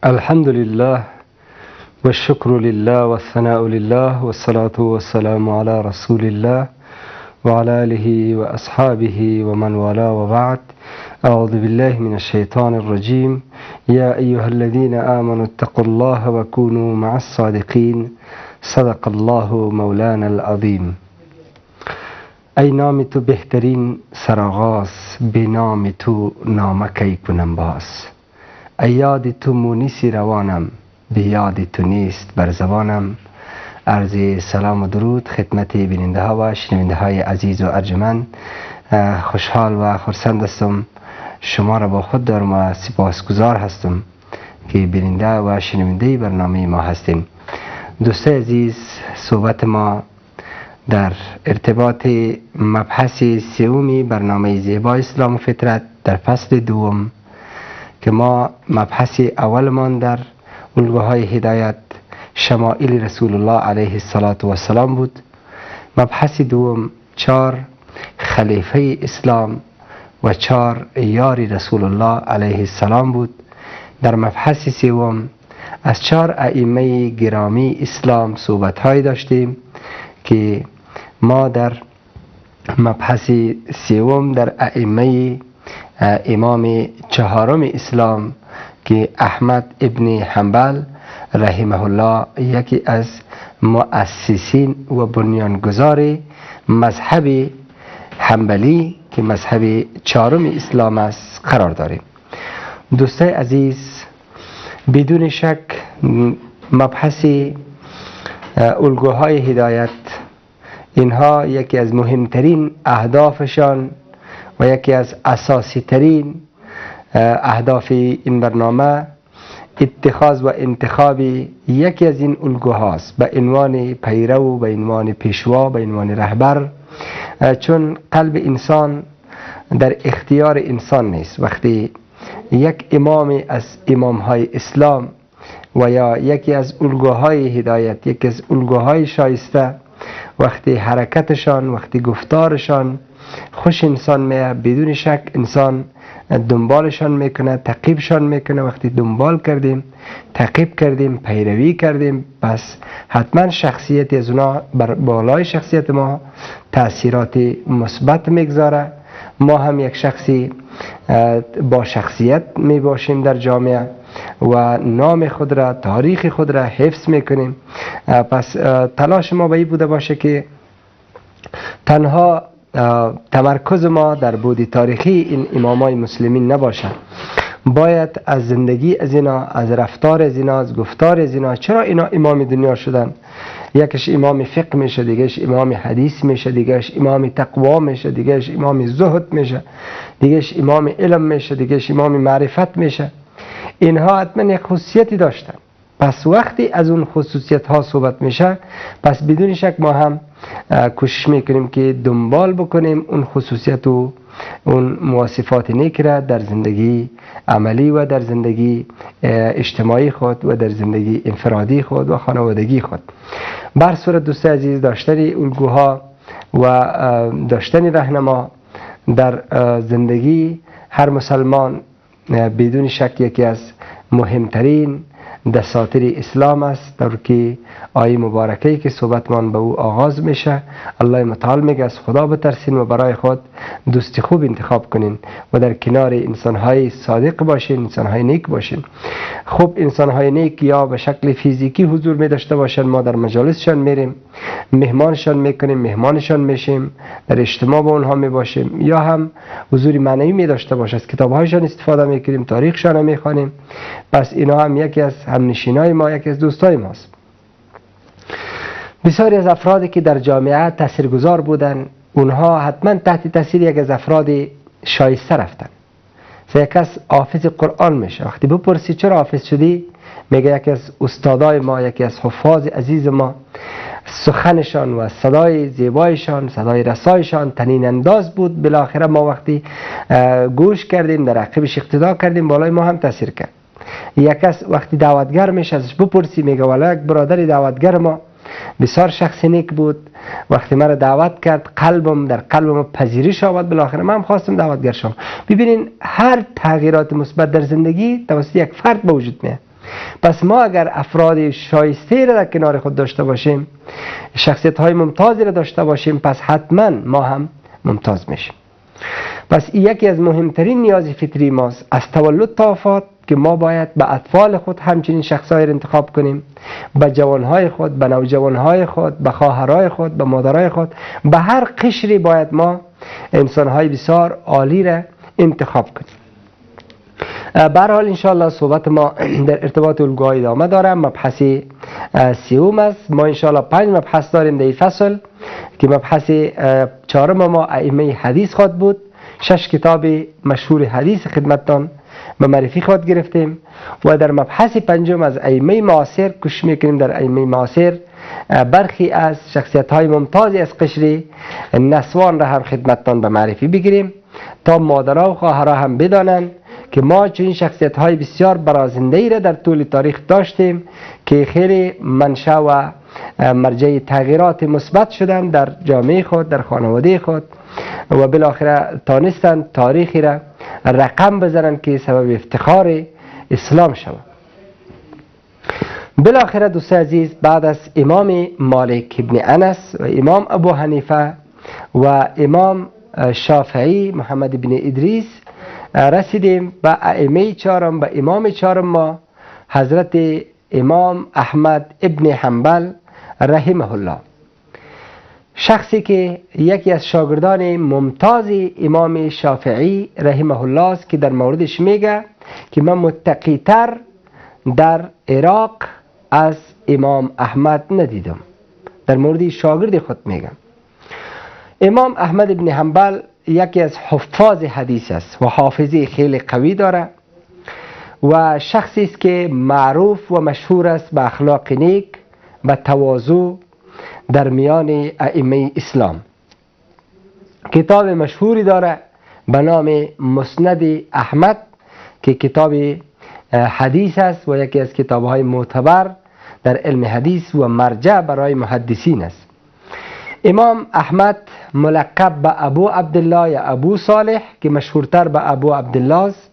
الحمد لله و الشکر لله و الثناء لله و الصلاة و السلام علی رسول الله و علی آله و اصحابه و من والاه و بعد. اعوذ بالله من الشیطان الرجیم. یا ایها الذین آمنوا اتقوا الله و كونوا مع الصادقین. صدق الله مولانا العظیم. ای نام تو بهترین سرآغاز، به نام تو نامه کی کنم باز. ای یاد تو مونس روانم، به یاد تو نیست بر زبانم. عرض سلام و درود خدمت بیننده ها و شنونده های عزیز و ارجمند. خوشحال و خرسند هستم شما را با خود دارم و سپاسگزار هستم که بیننده و شنونده برنامه ما هستیم. دوستای عزیز، صحبت ما در ارتباط مبحث سومی برنامه زیبا اسلام و فطرت در فصل دوم که ما مبحث اولمان در الگوهای هدایت شمائل رسول الله علیه الصلاة والسلام بود. مبحث دوم 4 خلیفه اسلام و 4 یار رسول الله علیه السلام بود. در مبحث سوم از 4 ائمه گرامی اسلام صحبت های داشتیم که ما در مبحث سوم در ائمه امام چهارم اسلام که احمد ابن حنبل رحمه الله یکی از مؤسسین و بنیانگذار مذهب حنبلی که مذهب چهارم اسلام است قرار داریم. دوستای عزیز، بدون شک مبحث الگوهای هدایت اینها یکی از مهمترین اهدافشان و یکی از اساسی ترین اهداف این برنامه اتخاذ و انتخاب یکی از این الگوهاست به عنوان پیرو، به عنوان پیشوا، به عنوان رهبر، چون قلب انسان در اختیار انسان نیست. وقتی یک امام از امامهای اسلام و یا یکی از الگوهای هدایت، یکی از الگوهای شایسته، وقتی حرکتشان، وقتی گفتارشان خوش انسان میه، بدون شک انسان دنبالشان میکنه، تعقیبشان میکنه. وقتی دنبال کردیم، تعقیب کردیم، پیروی کردیم، پس حتما شخصیت از اونا بر بالای شخصیت ما تاثیرات مثبت میگذاره. ما هم یک شخصی با شخصیت می باشیم در جامعه و نام خود را، تاریخ خود را حفظ میکنیم. پس تلاش ما به این بوده باشه که تنها تمرکز ما در بود تاریخی این امامای مسلمین نباشه، باید از زندگی از اینا، از رفتار از اینا، از گفتار از اینا، چرا اینا امام دنیا شدن؟ یکش امام فقه میشه، دیگهش امام حدیث میشه، دیگهش امام تقوا میشه، دیگهش امام زهد میشه، دیگهش امام علم میشه، دیگهش امام معرفت میشه. اینها حتما یک خصوصیتی داشتن. پس وقتی از اون خصوصیت ها صحبت میشه، پس بدون شک ما هم کوشش میکنیم که دنبال بکنیم اون خصوصیت و اون مواصفات نیک را در زندگی عملی و در زندگی اجتماعی خود و در زندگی انفرادی خود و خانوادگی خود. بر صورت دوست عزیز، داشتن الگوها و داشتن راهنما در زندگی هر مسلمان بدون شک یکی از مهمترین دساتیر اسلام است. در که آیه مبارکه که صحبتمان به او آغاز میشه، الله متعال میگه از خدا بترسین و برای خود دوست خوب انتخاب کنین و در کنار انسانهای صادق باشین، انسانهای نیک باشین. خوب انسانهای نیک یا به شکل فیزیکی حضور می داشته باشن، ما در مجالسشان میریم، مهمانشان میکنیم، مهمانشان میشیم، در اجتماع با اونها میباشیم، یا هم حضور معنوی می داشته باشه، از کتابهایشان استفاده میکنیم، تاریخشان میخوانیم. پس اینا هم یکی از همنشینای ما، یکی از دوستای ماست. بسیاری از افرادی که در جامعه تاثیرگذار بودن، اونها حتما تحت تاثیر یک از افراد شایسته رفتن. یک کس حافظ قرآن میشه، وقتی بپرسی چرا حافظ شدی، میگه یکی از استادای ما، یکی از حفاظ عزیز ما، سخنشان و صدای زیبایشان، صدای رسایشان طنین انداز بود. بالاخره ما وقتی گوش کردیم، در عقبش اقتدا کردیم، بالای ما هم تاثیر کرد. یک کس وقتی دعوتگر میشه، ازش بپرسی، میگه والا یک برادر دعوتگر ما بسیار شخص نیک بود، وقتی مرا دعوت کرد قلبم در قلبم پذیرش آمد، بالاخره من هم خواستم دعوتگر شم. ببینین هر تغییرات مثبت در زندگی توسط یک فرد به وجود میاد. پس ما اگر افراد شایسته را در کنار خود داشته باشیم، شخصیت های ممتازی را داشته باشیم، پس حتما ما هم ممتاز میشیم. پس یکی از مهمترین نیاز فطری ماست از تولد تا وفات که ما باید به اطفال خود همچنین شخصایی را انتخاب کنیم، به جوانهای خود، به نوجوانهای خود، به خواهرای خود، به مادرای خود، به هر قشری باید ما انسانهای بسیار عالی را انتخاب کنیم. به هر حال انشاءالله صحبت ما در ارتباط الگوهای ادامه داره. مبحث سیوم است. ما انشاءالله 5 مبحث داریم در این فصل که مبحث چهارم ما ائمه حدیث خواهد بود. 6 کتاب مشهور حدیث خدمتتان به معرفی خواهد گرفتیم و در مبحث پنجم از ائمه معاصر کوشش میکنیم در ائمه معاصر برخی از شخصیت های ممتازی از قشر نسوان را هم خدمتتان به معرفی بگیریم تا مادرها و خواهرها هم بدانند که ما چنین شخصیت های بسیار برازنده ای را در طول تاریخ داشتیم که خیلی منشأ و مرجع تغییرات مثبت شدن در جامعه خود، در خانواده خود و بالاخره تانستند تاریخی را رقم بزنند که سبب افتخار اسلام شود. بالاخره دوست عزیز، بعد از امام مالک ابن انس و امام ابو حنیفه و امام شافعی محمد بن ادریس رسیدیم به ائمه چهارم، به امام چهارم ما حضرت امام احمد ابن حنبل رحمه الله، شخصی که یکی از شاگردان ممتاز امام شافعی رحمه الله است که در موردش میگه که من متقی تر در عراق از امام احمد ندیدم. در مورد شاگرد خود میگم. امام احمد ابن حنبل یکی از حفاظ حدیث است و حافظه خیلی قوی داره و شخصی است که معروف و مشهور است به اخلاق نیک و تواضع در میان ائمه اسلام. کتاب مشهوری داره به نام مسند احمد که کتاب حدیث است و یکی از کتاب‌های معتبر در علم حدیث و مرجع برای محدثین است. امام احمد ملقب به ابو عبدالله یا ابو صالح که مشهورتر به ابو عبدالله است،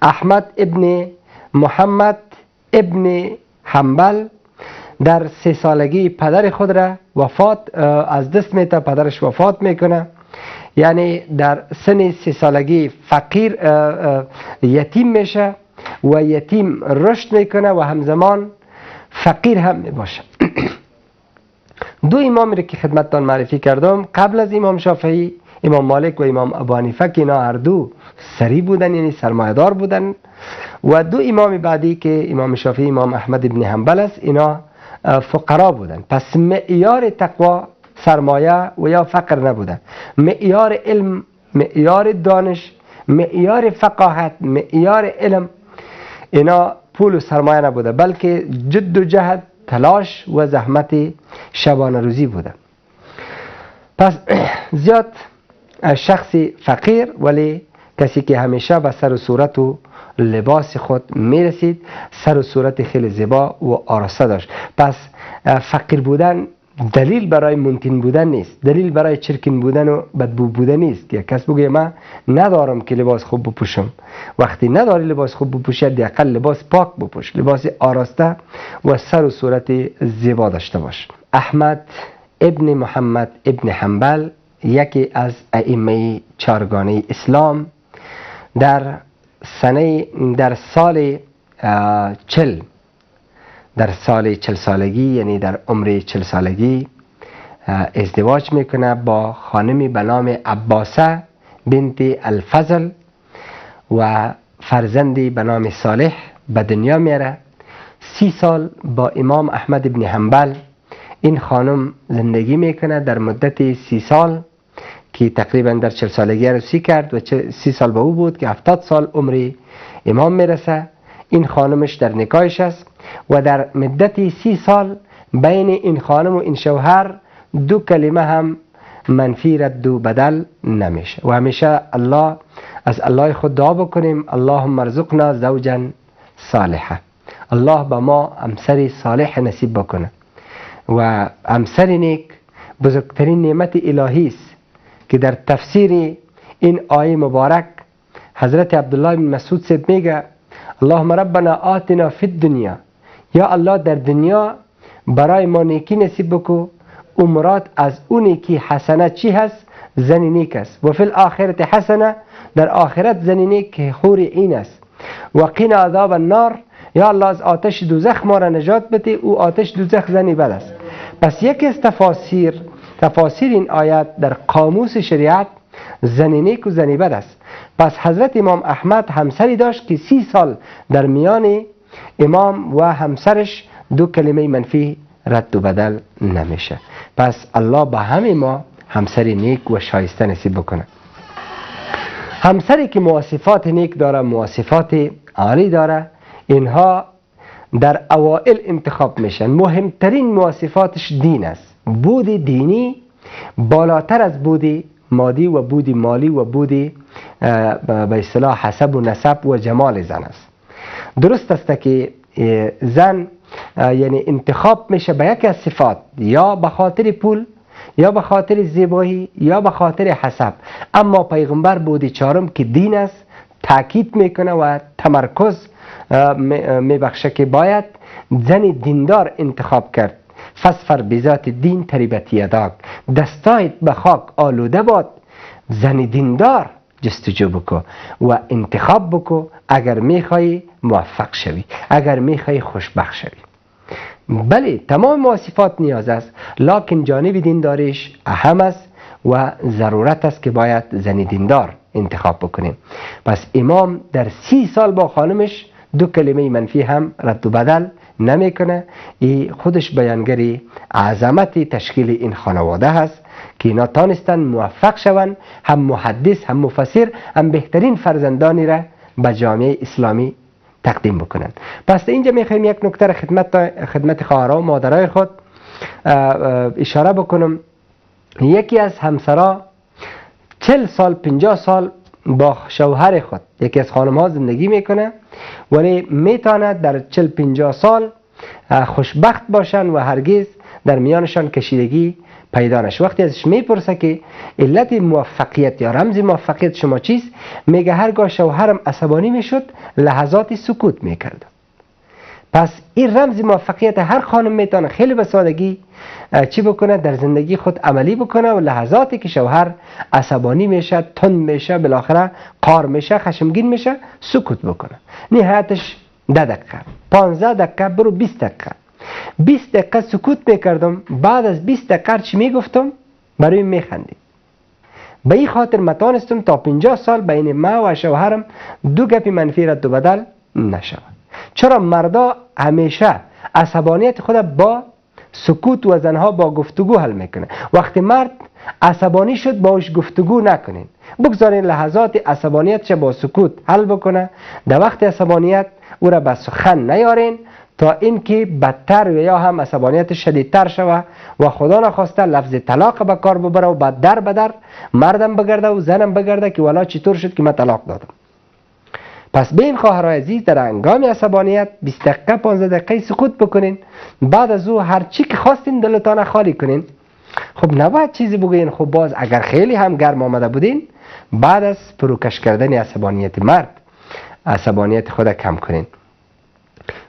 احمد ابن محمد ابن حنبل در 3 سالگی پدر خود را وفات از دست میده، پدرش وفات میکنه، یعنی در سن 3 سالگی فقیر یتیم میشه و یتیم رشد میکنه و همزمان فقیر هم میباشه. دو امام را که خدمتتان معرفی کردم قبل از امام شافعی، امام مالک و امام ابو حنیفه که اینا هر دو سری بودن، یعنی سرمایه‌دار بودن، و دو امام بعدی که امام شافعی امام احمد بن حنبل است، اینا فقرا بودن. پس معیار تقوا سرمایه و یا فقر نبوده، معیار علم، معیار دانش، معیار فقاهت، معیار علم اینا پول و سرمایه نبوده، بلکه جد و جهد، تلاش و زحمت شبانه روزی بوده. پس زیاد شخصی فقیر ولی کسی که همیشه به سر و صورت و لباس خود میرسید، سر و صورت خیلی زیبا و آراسته داشت. پس فقیر بودن دلیل برای منتن بودن نیست، دلیل برای چرکین بودن و بدبو بودن نیست که کس بگه من ندارم که لباس خوب بپوشم. وقتی نداری لباس خوب بپوشی، حداقل لباس پاک بپوش، لباس آراسته و سر و صورت زیبا داشته باش. احمد ابن محمد ابن حنبل یکی از ائمه چهارگانه اسلام در سنه در سال 40، در سال 40 سالگی، یعنی در عمر 40 سالگی ازدواج میکنه با خانمی به نام عباسه بنت الفضل و فرزندی به نام صالح به دنیا میاره. 30 سال با امام احمد بن حنبل این خانم زندگی میکنه. در مدت 30 سال که تقریبا در 40 سالگی عروسی کرد و 30 سال با او بود که 70 سال عمر امام میرسه، این خانمش در نکاحش است و در مدت 30 سال بین این خانم و این شوهر دو کلمه هم منفی رد و بدل نمیشه. و همیشه الله از الله خود دعا بکنیم، اللهم ارزقنا زوجا صالحا، الله به ما همسر صالح نصیب بکنه. و همسر نیک بزرگترین نعمت الهی است که در تفسیر این آیه مبارک حضرت عبدالله بن مسعود صاحب میگه اللهم ربنا آتنا فی الدنیا، یا الله در دنیا برای ما نیکی نصیب بکو. او مراد از اون نیکی حسنه چی هست؟ زن نیک است. و فی الاخرت حسنه، در آخرت زن نیک حور عین است. و قنا عذاب النار، یا الله از آتش دوزخ ما را نجات بده، او آتش دوزخ زنی بد است. پس یکی از تفاسیر این آیت در قاموس شریعت زن نیک و زن بد است. پس حضرت امام احمد همسری داشت که 30 سال در میان امام و همسرش دو کلمه منفی رد و بدل نمیشه. پس الله به همه ما همسر نیک و شایسته نصیب بکنه. همسری که مواصفات نیک داره، مواصفات عالی داره، اینها در اوائل انتخاب میشن. مهمترین مواصفاتش دین است. بود دینی بالاتر از بود مادی و بود مالی و بود به اصطلاح حسب و نسب و جمال زن است. درست است که زن یعنی انتخاب میشه به یکی از صفات، یا به خاطر پول، یا به خاطر زیبایی، یا به خاطر حسب. اما پیغمبر بود چهارم که دین است تاکید میکنه و تمرکز میبخشه که باید زن دیندار انتخاب کرد. فصفر بذات دین تریبت یداک، دستایت به خاک آلوده باد، زن دیندار جستجو بکو و انتخاب بکو اگر میخوای موفق شوی، اگر میخوای خوشبخت شوی. بله تمام مواصفات نیاز است، لکن جانب دینداریش اهم است و ضرورت است که باید زن دیندار انتخاب بکنیم. پس امام در 30 سال با خانمش دو کلمه منفی هم رد و بدل نمیکنه. ای خودش بیانگری عظمت تشکیل این خانواده هست که اینا تانستن موفق شوند، هم محدث، هم مفسر، هم بهترین فرزندانی را به جامعه اسلامی تقدیم بکنند. پس اینجا میخوایم یک نکته را خدمت خواهرها و مادرای خود اشاره بکنم. یکی از همسرا 40 سال 50 سال با شوهر خود، یکی از خانم ها زندگی میکنه، ولی میتونه در 40-50 سال خوشبخت باشن و هرگز در میانشان کشیدگی پیدا نشه. وقتی ازش میپرسه که علت موفقیت یا رمز موفقیت شما چیست، میگه هرگاه شوهرم عصبانی میشد لحظات سکوت میکردم. پس این رمز موفقیت هر خانم میتونه خیلی به سادگی چی بکنه، در زندگی خود عملی بکنه و لحظاتی که شوهر عصبانی میشه، تند میشه، بالاخره قار میشه، خشمگین میشه، سکوت بکنه. نهایتش 10 دقیقه، 15 دقیقه، برو 20 دقیقه. 20 دقیقه سکوت میکردم، بعد از 20 دقیقه چی میگفتم برای میخندید. به این خاطر متانستم تا 50 سال بین ما و شوهرم دو گپی منفی رد و بدل نشود. چرا مردا همیشه عصبانیت خود با سکوت و زنها با گفتگو حل میکنه. وقتی مرد عصبانی شد باش گفتگو نکنین، بگذارین لحظات عصبانیتش با سکوت حل بکنه. در وقت عصبانیت او را به سخن نیارین تا اینکه بدتر و یا هم عصبانیت شدیدتر شوه و خدا نخواسته لفظ طلاق به کار ببره و بعد در بدر مردم بگرده و زنم بگرده که والا چطور شد که من طلاق دادم. پس به این خواهرای عزیز در هنگام عصبانیت 20 دقیقه 15 دقیقه سکوت بکنین، بعد از او هر چی که خواستین دلتان خالی کنین. خب نباید چیزی بگوین. خب باز اگر خیلی هم گرم آمده بودین، بعد از فروکش کردن عصبانیت مرد عصبانیت خود کم کنین.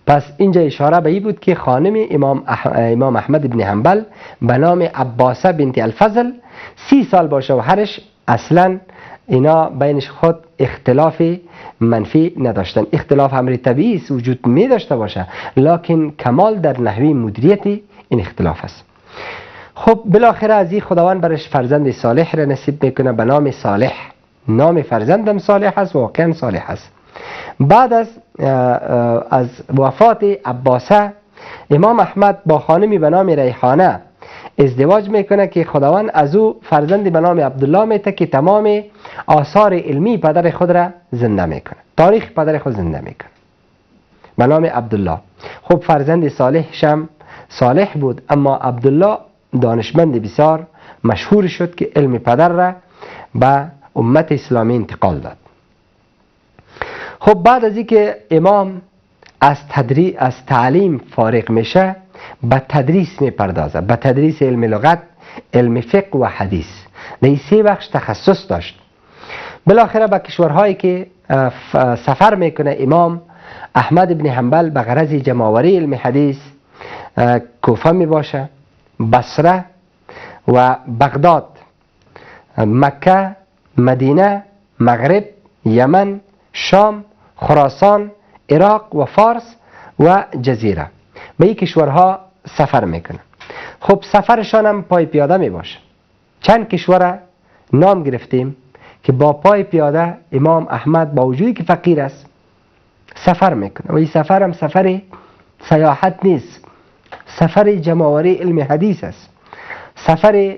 پس اینجا اشاره به این بود که خانم امام احمد بن حنبل به نام عباسه بنت الفضل 30 سال با شوهرش اصلا اینا بینش خود اختلاف منفی نداشتن. اختلاف امر طبیعی است، وجود می داشته باشه، لکن کمال در نحوه مدیریت این اختلاف است. خب بالاخره از این خداوند برش فرزند صالح را نصیب میکنه به نام صالح. نام فرزندم صالح است، واقعا صالح است. بعد از وفات عباسه امام احمد با خانمی به نام ریحانه ازدواج میکنه که خداوند از او فرزندی به نام عبدالله میته که تمام آثار علمی پدر خود را زنده میکنه، تاریخ پدر خود زنده میکنه به نام عبدالله. خب فرزند صالح شم صالح بود، اما عبدالله دانشمند بسیار مشهور شد که علم پدر را به امت اسلامی انتقال داد. خب بعد از اینکه امام از تعلیم فارغ میشه به تدریس میپردازه، به تدریس علم لغت، علم فقه و حدیث. در این 3 بخش تخصص داشت. بالاخره به کشورهایی که سفر میکنه امام احمد ابن حنبل به غرض جمع‌آوری علم حدیث کوفه می باشه، بصره و بغداد، مکه، مدینه، مغرب، یمن، شام، خراسان، عراق و فارس و جزیره. به این کشورها سفر میکنه. خب سفرشان هم پای پیاده می باشه. چند کشور نام گرفتیم که با پای پیاده امام احمد با وجودی که فقیر است سفر میکنه و این سفر هم سفر سیاحت نیست، سفر جمع‌آوری علم حدیث است، سفر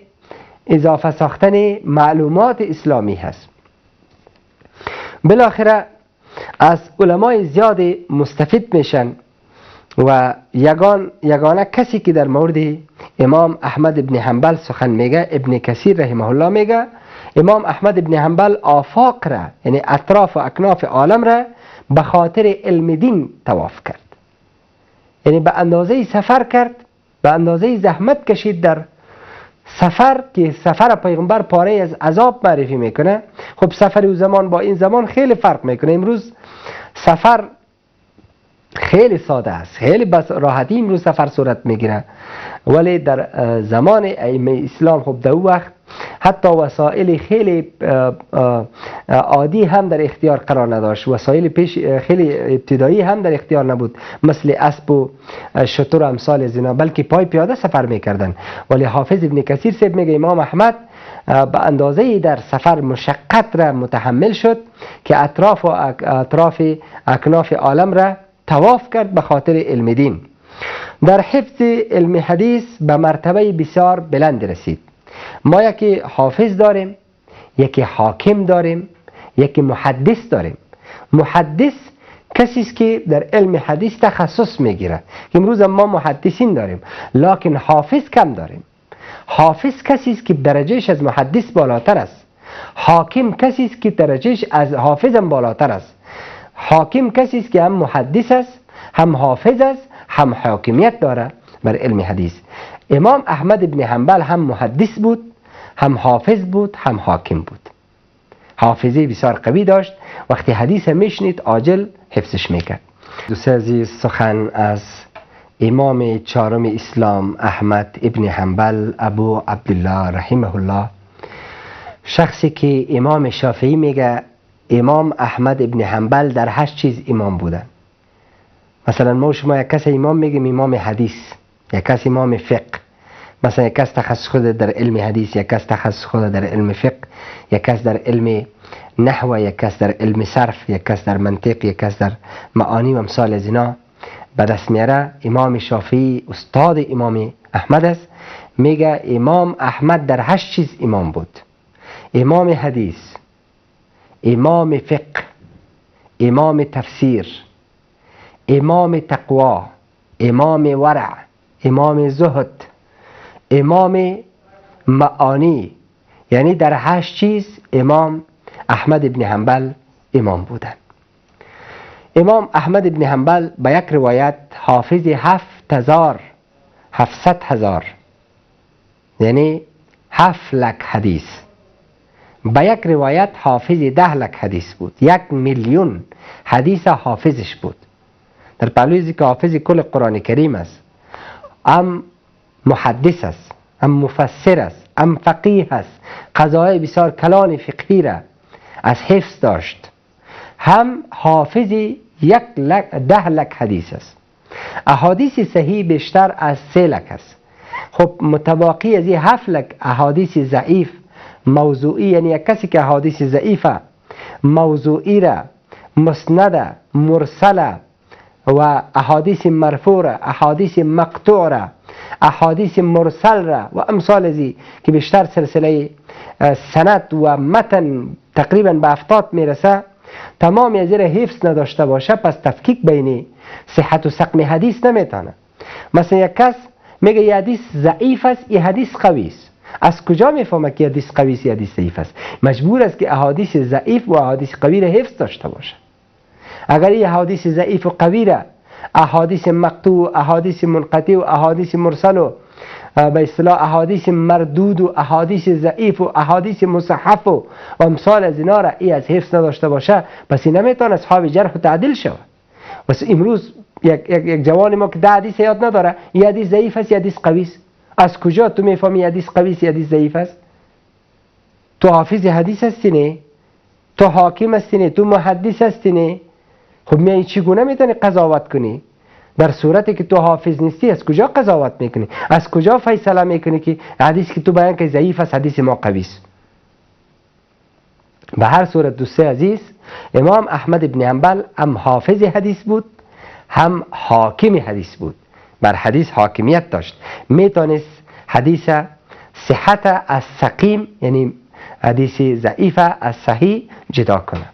اضافه ساختن معلومات اسلامی هست. بالاخره از علمای زیاد مستفید میشن و یگانه کسی که در مورد امام احمد ابن حنبل سخن میگه ابن کثیر رحمه الله میگه امام احمد ابن حنبل آفاق را، یعنی اطراف و اکناف عالم را به خاطر علم دین طواف کرد، یعنی به اندازه سفر کرد، به اندازه زحمت کشید در سفر که سفر پیغمبر پاره از عذاب معرفی میکنه. خب سفر او زمان با این زمان خیلی فرق میکنه. امروز سفر خیلی ساده است، خیلی بس راحتی امروز سفر صورت میگیره، ولی در زمان ائمه اسلام خب در او وقت حتی وسایل خیلی عادی هم در اختیار قرار نداشت، وسایل پیش خیلی ابتدایی هم در اختیار نبود، مثل اسب و شتر و امثال از اینا، بلکه پای پیاده سفر میکردن. ولی حافظ ابن کثیر صاحب میگه امام احمد به اندازه در سفر مشقت را متحمل شد که اطراف و اطراف اکناف عالم را طواف کرد به خاطر علم دین. در حفظ علم حدیث به مرتبه بسیار بلند رسید. ما یکی حافظ داریم، یکی حاکم داریم، یکی محدث داریم. محدث کسی است که در علم حدیث تخصص میگیره. امروز ما محدثین داریم، لکن حافظ کم داریم. حافظ کسی است که درجهش از محدث بالاتر است. حاکم کسی است که درجهش از حافظم بالاتر است. حاکم کسی است که هم محدث است، هم حافظ است، هم حاکمیت داره بر علم حدیث. امام احمد ابن حنبل هم محدث بود، هم حافظ بود، هم حاکم بود. حافظه بسیار قوی داشت، وقتی حدیث میشنید عاجل حفظش میکرد. دوست عزیز، سخن از امام چهارم اسلام احمد ابن حنبل ابو عبدالله رحمه الله، شخصی که امام شافعی میگه امام احمد ابن حنبل در 8 چیز امام بوده. مثلا ما شما یک کس امام میگیم امام حدیث، یک کس امام فقه، مثلا یک کس تخصص خود در علم حدیث، یک کس تخصص خود در علم فقه، یک کس در علم نحو، یک کس در علم صرف، یک کس در منطق، یک کس در معانی و امثال از اینا به دست میاره. امام شافعی استاد امام احمد است، میگه امام احمد در 8 چیز امام بود: امام حدیث، امام فقه، امام تفسیر، امام تقوا، امام ورع، امام زهد، امام معانی. یعنی در 8 چیز امام احمد ابن حنبل امام بودن. امام احمد ابن حنبل به یک روایت حافظ 700,000 یعنی 7 لک حدیث، به یک روایت حافظ 10 لک حدیث بود، 1 میلیون حدیث حافظش بود. در پهلوی که حافظ کل قرآن کریم است، ام محدث است، ام مفسر است، ام فقیه است، قضایای بسیار کلان فقهی را از حفظ داشت، هم حافظ 10 لک حدیث است. احادیث صحیح بیشتر از 3 لک است. خب متباقی از این 7 لک احادیث ضعیف موضوعی، یعنی یک کسی که احادیث ضعیفه موضوعی را، مسند، مرسله و احادیث مرفوع را، احادیث مقطوع را، احادیث مرسل را و امثال ازی که بیشتر سلسله سند و متن تقریبا به 70 میرسه، تمام از را حفظ نداشته باشه، پس تفکیک بین صحت و سقم حدیث نمیتونه. مثلا یک کس میگه یه حدیث ضعیف است، یه حدیث قوی است. از کجا میفهمه که حدیث قوی است یا حدیث ضعیف است؟ مجبور است که احادیث ضعیف و احادیث قوی را حفظ داشته باشه. اگر این احادیث ضعیف و قوی را، احادیث مقطوع، احادیث منقطع و احادیث مرسل و به اصطلاح احادیث مردود و احادیث ضعیف و احادیث مصحف و امثال از اینا را ای از حفظ نداشته باشه، پس این نمیتونه اصحاب جرح و تعدیل شود. واسه امروز یک جوان ما که 10 حدیث یاد نداره، یه حدیث ضعیف است، یه حدیث قوی است. از کجا تو میفهمی حدیث قوی است، حدیث ضعیف است؟ تو حافظ حدیث هستی نه؟ تو حاکم هستی نه؟ تو محدث هستی نه؟ خب میای چگونه میتونی قضاوت کنی؟ در صورتی که تو حافظ نیستی از کجا قضاوت میکنی؟ از کجا فیصله میکنی که حدیث که تو بیان که ضعیف است حدیث ما قوی است؟ به هر صورت دوست عزیز، امام احمد ابن حنبل هم حافظ حدیث بود، هم حاکم حدیث بود، بر حدیث حاکمیت داشت. میتونست حدیث صحت از سقیم، یعنی حدیث ضعیف از صحیح جدا کنه.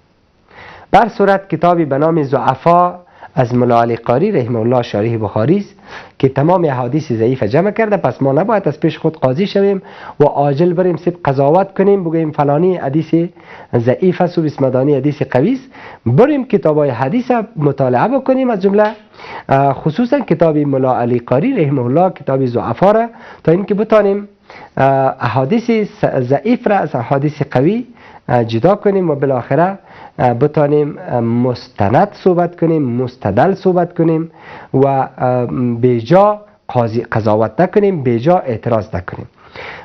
بر صورت کتابی به نام ضعفا از ملا علی قاری رحمه الله شارح بخاری است که تمام احادیث ضعیف جمع کرده. پس ما نباید از پیش خود قاضی شویم و عاجل بریم سب قضاوت کنیم، بگوییم فلانی حدیث ضعیف است و بسمدانی حدیث قوی است. بریم کتابای حدیث مطالعه بکنیم، از جمله خصوصا کتاب ملا علی قاری رحمه الله، کتاب ضعفا را، تا اینکه بتانیم احادیث ضعیف را از احادیث قوی جدا کنیم و بالاخره بتانیم مستند صحبت کنیم، مستدل صحبت کنیم و بیجا قضاوت نکنیم، بیجا اعتراض نکنیم.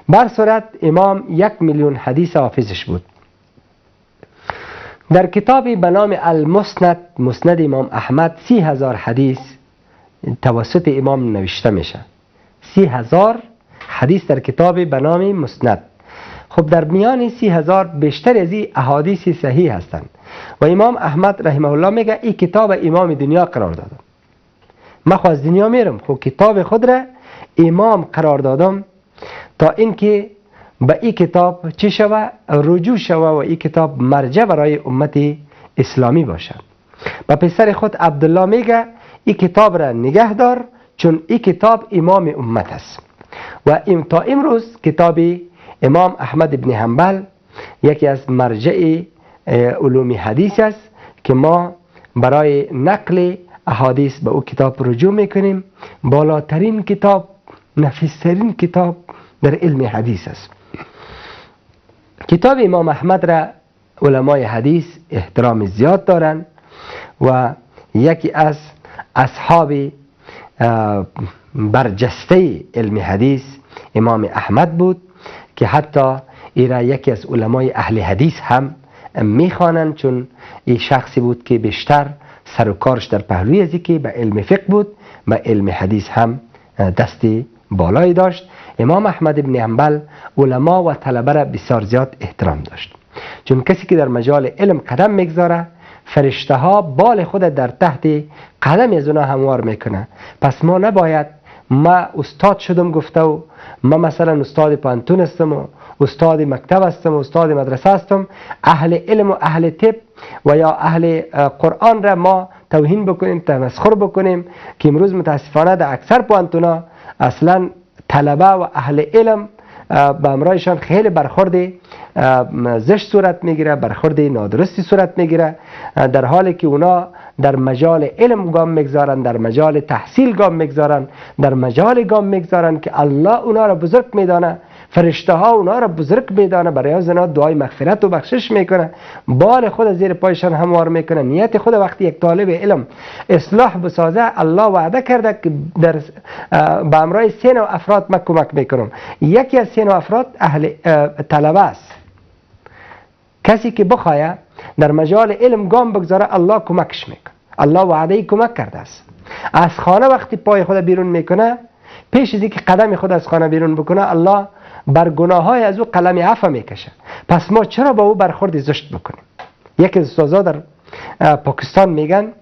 بر صورت امام 1 میلیون حدیث حافظش بود. در کتابی به نام المسند، مسند امام احمد، 30,000 حدیث توسط امام نوشته میشه. 30,000 حدیث در کتابی به نام مسند. خب در میان 30,000 بیشتر از این احادیث صحیح هستند و امام احمد رحمه الله میگه این کتاب امام دنیا قرار دادم. من خو از دنیا میرم، خب کتاب خود را امام قرار دادم تا اینکه به این کتاب چی شوه؟ رجوع شوه و این کتاب مرجع برای امت اسلامی باشه. به پسر خود عبدالله میگه این کتاب را نگه دار، چون این کتاب امام امت است. و تا امروز کتاب امام احمد ابن حنبل یکی از مرجع علوم حدیث است که ما برای نقل احادیث به او کتاب رجوع میکنیم. بالاترین کتاب، نفیسترین کتاب در علم حدیث است. کتاب امام احمد را علمای حدیث احترام زیاد دارند و یکی از اصحاب برجسته علم حدیث امام احمد بود که حتی ایرا یکی از علمای اهل حدیث هم میخوانند، چون این شخصی بود که بیشتر سر و کارش در پهلوی ازی که به علم فقه بود، به علم حدیث هم دست بالایی داشت. امام احمد بن حنبل علما و طلبه را بسیار زیاد احترام داشت، چون کسی که در مجال علم قدم میگذاره فرشته ها بال خود در تحت قدم از اونا هموار میکنه. پس ما نباید ما استاد شدم گفته و ما مثلا استاد پانتون هستم و استاد مکتب هستم و استاد مدرسه هستم، اهل علم و اهل طب و یا اهل قرآن را ما توهین بکنیم، تمسخر بکنیم، که امروز متاسفانه در اکثر پانتونا اصلا طلبه و اهل علم به امرایشان خیلی برخورد زشت صورت میگیره، برخورد نادرستی صورت میگیره، در حالی که اونا در مجال علم گام میگذارن، در مجال تحصیل گام میگذارن، در مجال گام میگذارن که الله اونا را بزرگ میدانه، فرشته ها اونا را بزرگ میدانه، برای از اونا دعای مغفرت و بخشش میکنه، بال خود زیر پایشان هموار میکنه. نیت خود وقتی یک طالب علم اصلاح بسازه، الله وعده کرده که در به امرای سه نوع افراد ما کمک میکنم. یکی از سه نوع افراد اهل طلبه است، کسی که بخواه در مجال علم گام بگذاره الله کمکش میکنه، الله وعده کمک کرده است. از خانه وقتی پای خود بیرون میکنه، پیش از اینکه قدم خود از خانه بیرون بکنه، الله بر گناه های از او قلم عفو میکشه. پس ما چرا با او برخورد زشت بکنیم؟ یکی از استادا در پاکستان میگن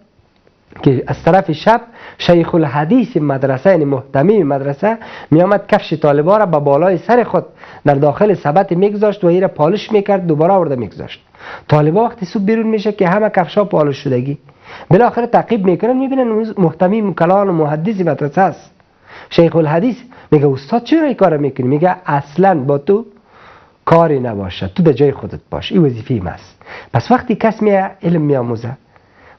که از طرف شب شیخ الحدیث مدرسه، یعنی مهتمم مدرسه، میآمد کفش طالبا را به بالای سر خود در داخل سبد میگذاشت و ایره پالش میکرد، دوباره آورده میگذاشت. طالبا وقتی صبح بیرون میشه که همه کفشا پالش شدگی، بالاخره تعقیب میکنن، میبینن مهتمم کلان و محدث مدرسه است، شیخ الحدیث. میگه استاد چرا این کارو میکنی؟ میگه اصلا با تو کاری نباشه، تو در جای خودت باش، این وظیفه ماست. پس وقتی کس می علم میآموزه،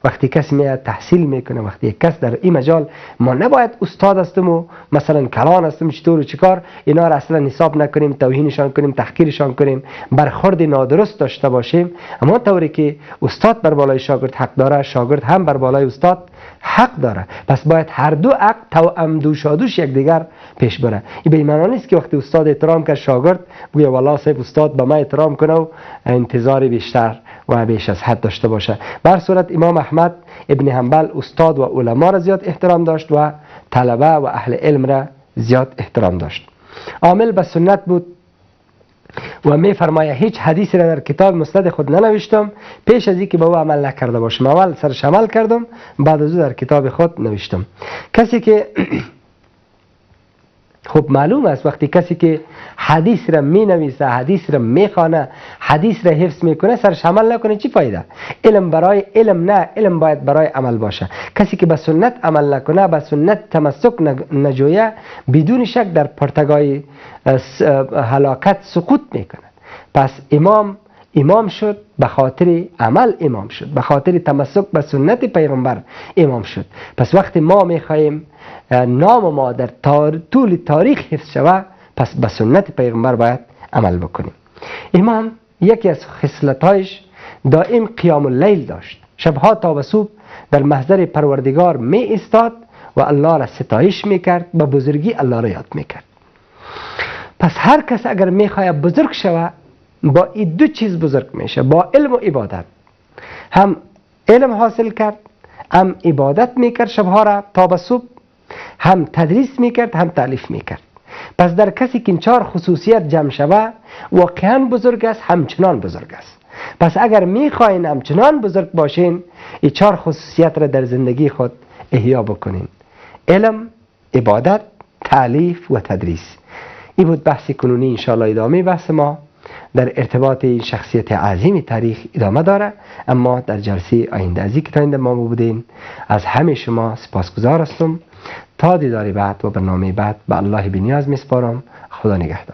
وقتی کسی می تحصیل میکنه، وقتی کس در این مجال، ما نباید استاد هستم و مثلا کلان هستم چطور و چیکار، اینا را اصلا حساب نکنیم، توهینشان کنیم، تحقیرشان کنیم، برخورد نادرست داشته باشیم. اما طوری که استاد بر بالای شاگرد حق داره، شاگرد هم بر بالای استاد حق داره. پس باید هر دو عقل توأم دوشادوش یکدیگر پیش بره. این به این معنی نیست که وقتی استاد احترام کرد شاگرد بگه والله صاحب استاد به من احترام کنه و انتظار بیشتر و بیش از حد داشته باشه. بر صورت امام احمد ابن حنبل استاد و علما را زیاد احترام داشت و طلبه و اهل علم را زیاد احترام داشت. عامل به سنت بود و می فرمایه هیچ حدیثی را در کتاب مسند خود ننوشتم پیش از اینکه به او عمل نکرده باشم. اول سرش عمل کردم، بعد از او در کتاب خود نوشتم. کسی که خب معلوم است وقتی کسی که حدیث را می نویسه، حدیث را می خوانه، حدیث را حفظ میکنه، سرش عمل نکنه چی فایده؟ علم برای علم نه، علم باید برای عمل باشه. کسی که به سنت عمل نکنه، به سنت تمسک نجویه، بدون شک در پرتگاه هلاکت سقوط میکنه. پس امام شد به خاطر عمل، امام شد به خاطر تمسک به سنت پیغمبر امام شد. پس وقتی ما میخواهیم نام ما در طول تاریخ حفظ شود، پس به سنت پیغمبر باید عمل بکنیم. امام یکی از خصلت‌هایش دائم قیام اللیل داشت. شبها تا به صبح در محضر پروردگار می ایستاد و الله را ستایش میکرد، به بزرگی الله را یاد میکرد. پس هر کس اگر میخواهد بزرگ شود، با این دو چیز بزرگ میشه، با علم و عبادت. هم علم حاصل کرد، هم عبادت میکرد شبها را تا به صبح، هم تدریس میکرد، هم تالیف میکرد. پس در کسی که این چهار خصوصیت جمع شوه، واقعا بزرگ است، همچنان بزرگ است. پس اگر میخواین همچنان بزرگ باشین، این چهار خصوصیت را در زندگی خود احیا بکنین: علم، عبادت، تالیف و تدریس. این بود بحث کنونی. انشاءالله ادامه بحث ما در ارتباط این شخصیت عظیم تاریخ ادامه داره، اما در جلسه آینده. از اینکه تا اینده ما بودین از همه شما سپاسگزار هستم. تا دیدار بعد و برنامه بعد به الله بنیاز میسپارم. خدا نگهدار.